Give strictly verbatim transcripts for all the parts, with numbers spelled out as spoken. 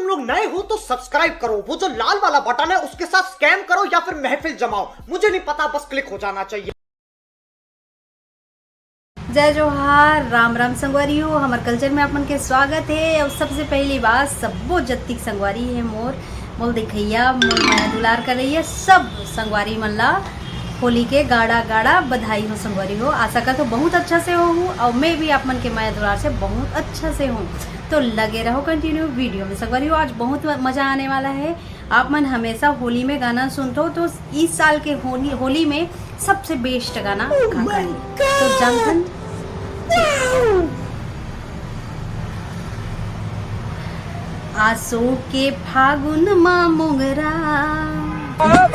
लोग नए हो तो सब्सक्राइब करो, वो जो लाल वाला बटन है उसके साथ स्कैम करो या फिर महफिल जमाओ, मुझे नहीं पता, बस क्लिक हो जाना चाहिए। जय जोहार, राम राम संगवारी हो, हमर कल्चर में आप मन के स्वागत है। और सबसे पहली बात, सब्बो जत्तिक संगवारी है मोर, मोर देखैया, मोर मया दुलार कर रही है, सब संगवारी मन ला होली के गाड़ा गाड़ा बधाई हो संगवारी हो। आशा करत हो बहुत अच्छा से हो हूँ और मैं भी आप मन के मया दुलार से बहुत अच्छा से हूँ। तो लगे रहो कंटिन्यू वीडियो में संगवारी हो, आज बहुत म-, मजा आने वाला है। आप मन हमेशा होली में गाना सुनते हो, तो इस साल के होली, होली में सबसे बेस्ट गाना का गाए? तो जानथन। आसो के फागुन मा मोंगरा,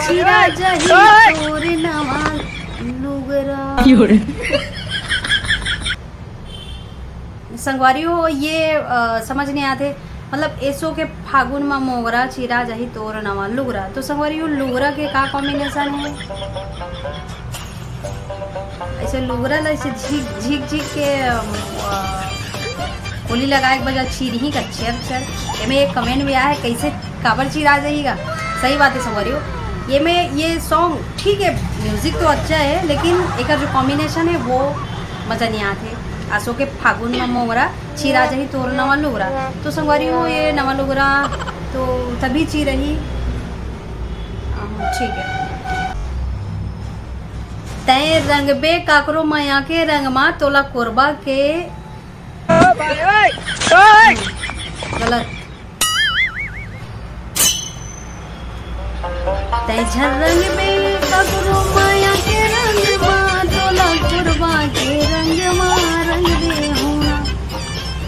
चिरा जही तोर नवा लुगरा। संगवारी हो, ये, अ, समझ नहीं आते, मतलब, एसो के फागुन मा मोंगरा, चिरा जही तोर नवा लुगरा। तो संगवारी हो, लुगरा के का कॉम्बिनेशन है? ऐसे लुगरा ला ऐसे झिक, झिक, झिक के, अम, अ, होली लगाए के बजा चिरही का चर, चर। एमे एक कमेंट भी आया है, कैसे काबर चिरा जाएगा? सही बात है संगवारी हो, ये में ये सॉन्ग ठीक है, म्यूजिक तो अच्छा है, लेकिन एकर जो कॉम्बिनेशन है वो मजा नहीं आते। आसो के फागुन मा मोंगरा, चिरा जही तोर नवा लुगरा। तो संगवारी हो, ये नवा लुगरा तो तभी चिरही। हाँ, ठीक है। तैं रंगबे काकरो मया के रंग मा, तोला कोरबा के। गलत। तै झन रंगबे ककरो माया के रंग मा, तोला कोरबा के रंग मा रंग दे हूँ ना।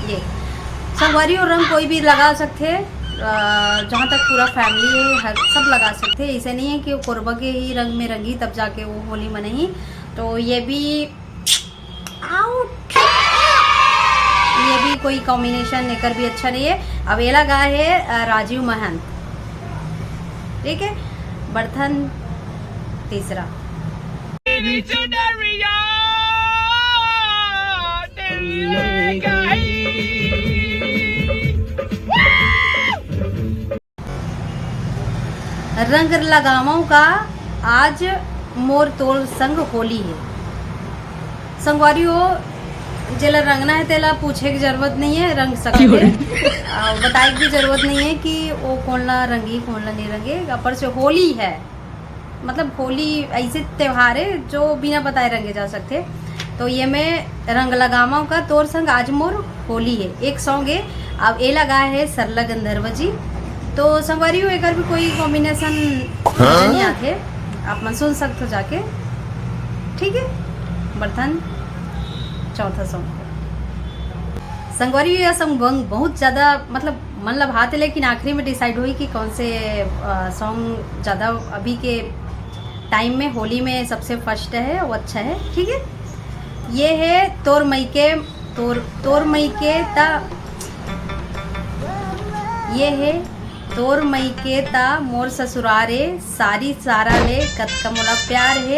ये संगवारी हो, रंग कोई भी लगा सकथे, अ, जहाँ तक पूरा फैमिली है, हर सब लगा सकथे। ऐसे नहीं है कि वो कोरबा के ही रंग में रंगी तब जाके वो होली मनही। तो ये भी आउट। ये भी कोई कॉम्बिनेशन एकर भी अच्छा नहीं है। अब एला गा है, अ, राजीव महंत। ठीक है, बर्तन तीसरा। रंग लगावों का आज मोर तोर संग होली है। संगवारी हो, जेला रंगना है तेला पूछे की जरूरत नहीं है, रंग सकते हैं। आ, बताए की भी जरूरत नहीं है कि वो कौन ला रंगी, कौन ला नहीं रंगे। अपर से होली है, मतलब होली ऐसे त्योहार है जो बिना बताए रंगे जा सकते। तो ये मैं रंग लगावों का तोर संग आज मोर होली है, एक सॉन्ग है। अब एला गाए है सरला गंधर्व जी। तो संगवारी हो, एकर भी कोई कॉम्बिनेशन हाँ? नहीं आते, आप मन सुन सकते हो जाके। ठीक है, बर्तन चौथा सॉन्ग। संगवारी हो, यह सॉन्ग बहुत ज्यादा, मतलब, मन लभाते, लेकिन आखिरी में डिसाइड हुई कि कौन से, अ, सॉन्ग ज्यादा अभी के टाइम में होली में सबसे फर्स्ट है, वो अच्छा है। ठीक है, ये है तोर मई के, तोर, तोर मई के ता, ये है तोर मई के ता मोर ससुरार ए, सारी सारा ले कतका मोला प्यार हे,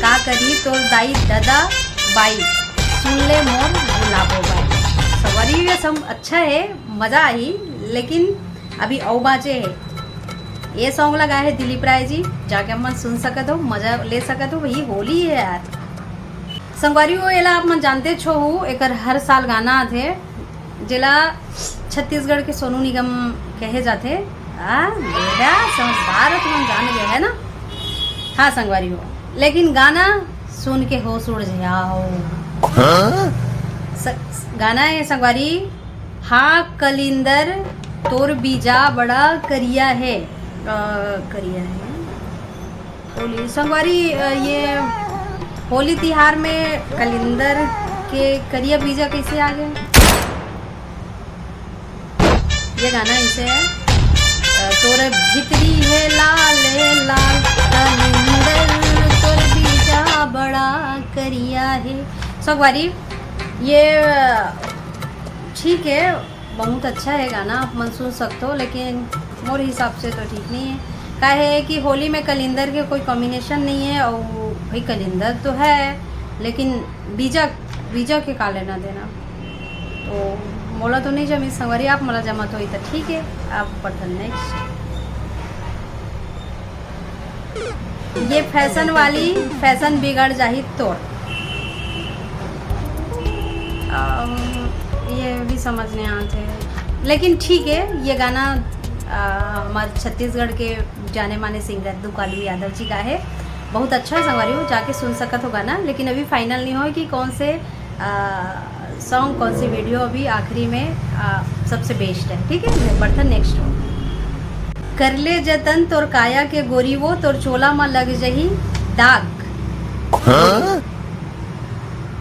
का करी तोर दाई ददा बाई, सुन ले मोर गुलाबो बाई। सवारी ये सब अच्छा है, मजा आही, लेकिन अभी अउ बाँचे हे। ये सॉन्ग लगा है दिलीप राय जी, जाके मन सुन सकत हो, मजा ले सकत हो, वही होली है यार। संगवारी हो, एला आप मन जानते छो हो, एकर हर साल गाना आथे, जेला छत्तीसगढ़ के सोनू निगम कहे जाथे। आ, बेटा, समझदार हो तुमन, जान गए है ना? हाँ, संगवारी हो, लेकिन गाना सुन के होश उड़ जाओ। हाँ? स-, गाना है संगवारी, हाँ कलिंदर, तोर बीजा बड़ा करिया है। अ, करिया है। होली संगवारी, अ, ये होली तिहार में कलिंदर के करिया बीजा कैसे आ गए? ये गाना ऐसे है, अ, तोर भीतरी है लाल, लाल कलिंदर, तोर बीजा बड़ा करिया है। संगवारी, ये, अ, ठीक है, बहुत अच्छा है गाना, आप मन सुन सकते हो, लेकिन मोर हिसाब से तो ठीक नहीं है। काहे कि होली में कलिंदर के कोई कॉम्बिनेशन नहीं है, और भाई कलिंदर तो है, लेकिन बीजा, बीजा के का लेना देना, तो मोला तो नहीं जमी संगवारी, आप मोला जमा तो ही तो ठीक है। आप पढ़थन नेक्स्ट। ये फैशन वाली, फैशन बिगड़ जाही तोर। अम, ये भी समझ नहीं आते, लेकिन ठीक है। ये गाना, आ, हमारे छत्तीसगढ़ के जाने माने सिंगर दुकालू यादव जी का है। बहुत अच्छा संगवारी हो, जाके सुन सकत हो गाना, लेकिन अभी फाइनल नहीं हो कि कौन से सॉन्ग, कौन सी वीडियो अभी आखिरी में आ, सबसे बेस्ट है। ठीक है, बढ़थन नेक्स्ट हो। कर ले जतन तोर काया के गोरी वो, तोर चोला म लग जही दाग। हाँ?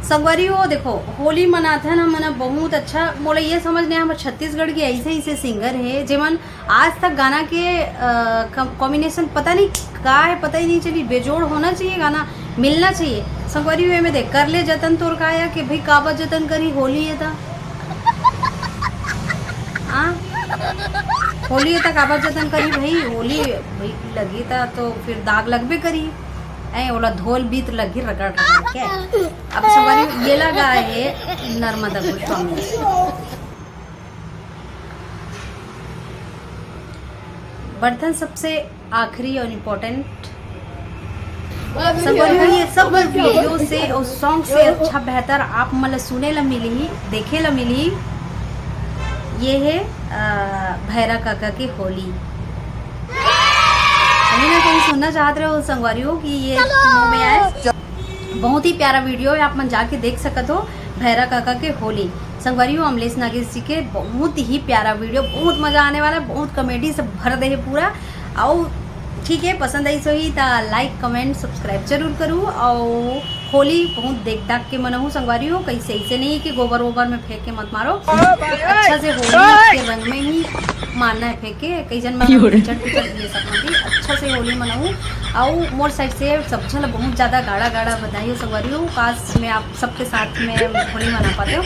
संगवारी हो, देखो, होली मनाथन हमन ह बहुत अच्छा। मोला ये समझ नहीं, हमर छत्तीसगढ़ के ऐसे ऐसे सिंगर है जेमन आज तक गाना के कॉम्बिनेशन पता नहीं का है, पता ही नहीं चली। बेजोड़ होना चाहिए गाना, मिलना चाहिए। संगवारी हो, एमे देख, कर ले जतन तोर काया के, भाई काबर जतन करी, होली है ता। हाँ, होली है ता काबर जतन करी भाई, होली भाई लगी ता तो फिर दाग लगबे करी। ऐ ओला धोल बीत लगी रगड़ रगड़ के। अब संगवारी हो, ये लगा है नर्मदा गोस्वामी। बढ़थन सबसे आखिरी और इम्पोर्टेंट। संगवारी हो, ये सब वीडियो से और सॉन्ग से अच्छा बेहतर आप मन ल सुने ला मिलही, देखे ला मिलही। ये है अ, भैरा काका के होली। कहीं ना कहीं सुनना चाहत रहे हो संगवारी हो कि ये मुंह में आए। बहुत ही प्यारा वीडियो है, आप मन जाके देख सकत हो भैरा काका के होली। संगवारी हो, अमलेश नागेश जी के बहुत ही प्यारा वीडियो, बहुत मजा आने वाला है, बहुत कॉमेडी से भर दे है पूरा। आओ, ठीक है, पसंद आई सोही ता लाइक, कमेंट, सब्सक्राइब जरूर करू। और होली बहुत देख दाख के मनाहू संगवारी हो, कैसे ऐसे नहीं कि गोबर वोबर में फेंक के मत मारो। अच्छा से होली के रंग में ही मारना है फेंक के, कई जन मन क्यों रे? पिचट पिचट ये सब मत ही, अच्छा से होली मनाहू। आओ, मोर साइड से सब झन ल बहुत ज्यादा गाड़ा गाड़ा बधाई हो संगवारी हो। काश मैं आप सबके साथ में होली मना पाते हो,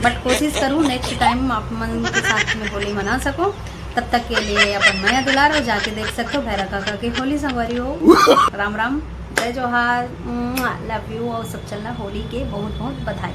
बट कोशिश करूँ नेक्स्ट टाइम आप मन के साथ में होली मना सको। तब तक के लिए अपन मया दुलार हो, जाके देख सकते हो भैरा काका के होली संगवारी हो। राम राम, जय जोहार, लव यू, और सब चलना होली के बहुत बहुत बधाई।